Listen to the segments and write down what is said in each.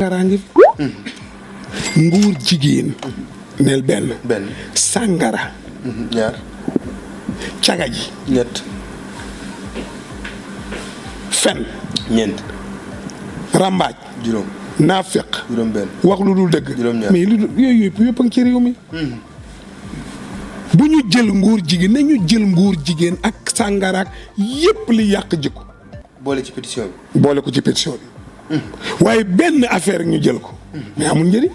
sàngara ngi nguur jigéen neel benn sàngara ñaar caga ji ñett fen ñeent rambaaj juróom naafeq juróom benn wax lu dul dëgg juróom-ñaar mais lu dul yooyu yëpp a ngi ci réew mi bu ñu jël nguur jigéen nañu jël nguur jigéen ak sàngara ak yépp li yàq jikko boole ci pétition boole ko ci pétition bi waaye benn affaire ñu jël ko mais amul njëriñ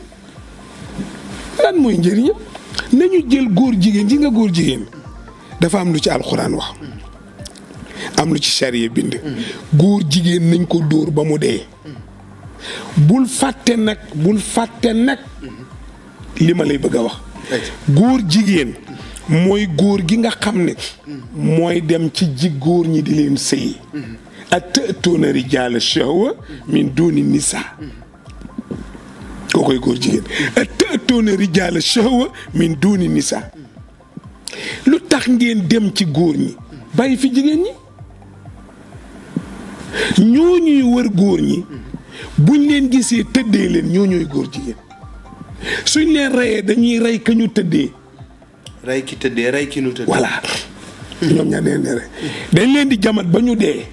lan mooy njëriñam nañu jël góor jigéen ji nga góor jigéen dafa am lu ci alxuraan wax am lu ci charia bind góor jigéen nañ ko dóor ba mu dee bul fàtte nag li ma lay bëgg a wax góor jigéen mooy góor gi nga xam ne mooy dem ci ji góor ñi di leen sëyi ata'tuuna rijaala shahwa min duuni nisaa koo koy góor jigéen ata'tuuna rijaala shahwa min duuni nisaa lu tax ngeen dem ci góor ñi bàyyi fi jigéen ñi ñoo ñuy wër góor ñi buñ leen gisee tëddee leen ñoo ñooy góor jigéen suñ leen reyee dañuy rey ka ñu tëddee rey ki tëddee rey ki nu tëddee voilà ñoom ña leen di rey dañ leen di jamat ba ñu dee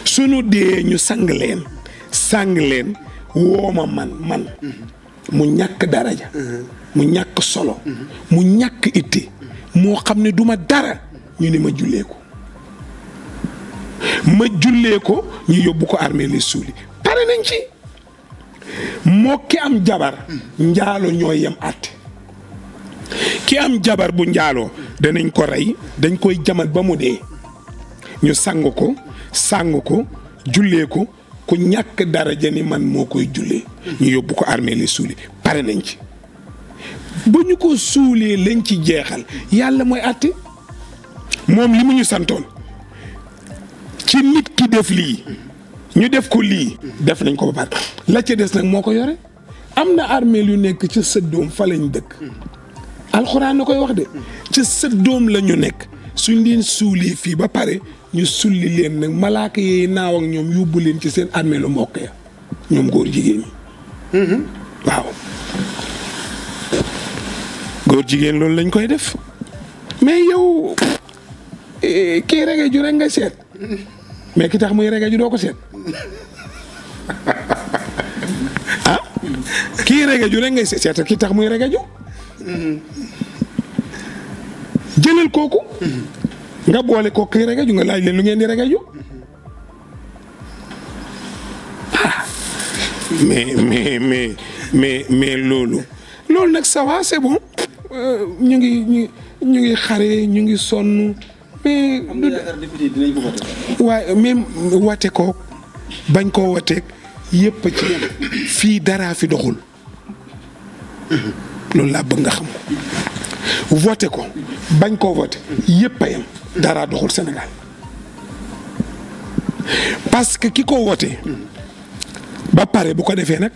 suñu dee ñu sang leen wooma man mu ñàkk daraja mu ñàkk solo mu ñàkk itte moo xam ne duma dara ñu ne ma jullee ko ñu yóbbu ko armée li suuli pare nañ ci moo ki am jabar njaalo ñoo yem àtte ki am jabar bu njaaloo danañ ko rey dañ koy jamat ba mu dee ñu sang ko jullee ko ku ñàkk daraja ni man moo koy jullee ñu yóbbu ko armée li suuli pare nañ ci ba ñu ko suulee lañ ci jeexal yàlla mooy àtte moom li mu ñu santoon ci nit ki def lii ñu def ko lii def nañ ko ba pare la ca des nag moo ko yore am na armeel yu nekk ca sëddoom fa lañ dëkk alxuraan na koy wax de ca sëddoom la ñu nekk suñ leen suulee fii ba pare ñu sulli leen nag malaaka yi naaw ak ñoom yóbbu leen ci seen armeelu mbokk ya ñoom góor jigéen ñi waaw góor jigéen loolu lañ koy def mais yow kii rege ju rek nga seet mais ki tax muy rege ju doo ko seet ah kii rege ju rek ngay seet ki tax muy rege ju jëlal kooku nga boole ko kii rege ju nga laaj leen lu ngeen di rege ju ah mais loolu nag ça va c'est bon ñu ngi xare ñu ngi sonn mais waaye même wate ko bañ koo wateeg yëpp ci fii daraa fi doxul loolu laa bëgg nga xam ko voté ko bañ koo voté yëpp a yem daraa doxul Sénégal parce que ki ko voté ba pare bu ko defee nag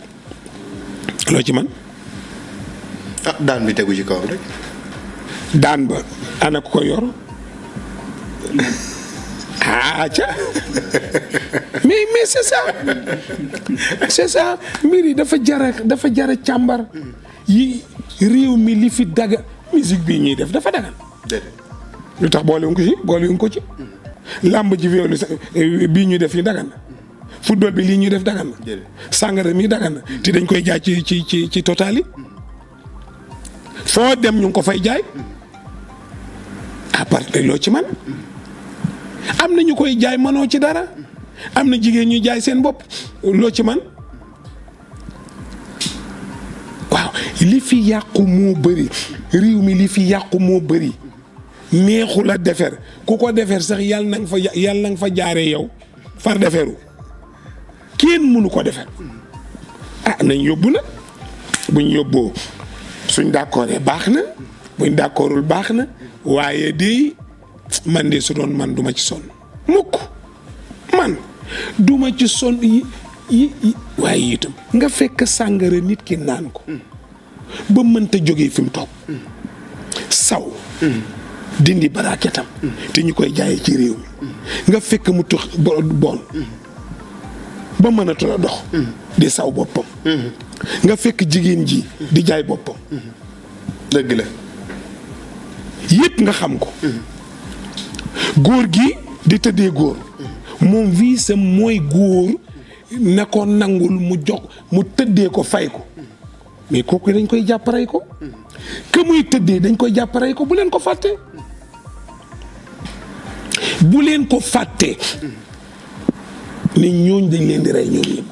loo ci man daan bi tegu ci kawam rek daan ba ana ko ko yor ca mais c'est ça mbir yi dafa jara càmbar yi réew mi li fi daga musique bii ñuy def dafa dagan lu tax boolewuñ ko ci làmb ji viol bii ñuy def yi dagan na football bi lii ñuy def dagan na sàngara mi dagan na te dañ koy jaay ci total yi foo dem ñu ngi ko fay jaay à part loo ci man am na ñu koy jaay mënoo ci dara am na jigéen ñu jaay seen bopp loo ci man waaw li fi yàqu moo bëri réew mi li fi yàqu moo bëri neexu la defer ku ko defer sax yàlla na nga fa jaaree yow far deferu kenn mënu ko defer nañ yóbbu nag buñ yóbboo suñ d'accordee baax na buñ d'accordul baax na waaye de man de su doon man duma ci sonn mukk man duma ci sonn yi waaye itam nga fekk sàngara nit ki naan ko ba mënta jógee fi mu toog saw dindi baraaketam te ñu koy jaayee ci réew mi nga fekk mu tux bon ba mënatu la dox di saw boppam nga fekk jigéen ji di jaay boppam dëgg la yépp nga xam ko góor gi di tëddee góor moom viisam mooy góor na ko nangul mu jox mu tëddee ko fay ko mais kooku dañ koy jàpparay ko que muy tëddee dañ koy jàpparay ko bu leen ko fàtte bu leen ko fàtte ni ñooñ dañ leen di rey ñoom ñëpp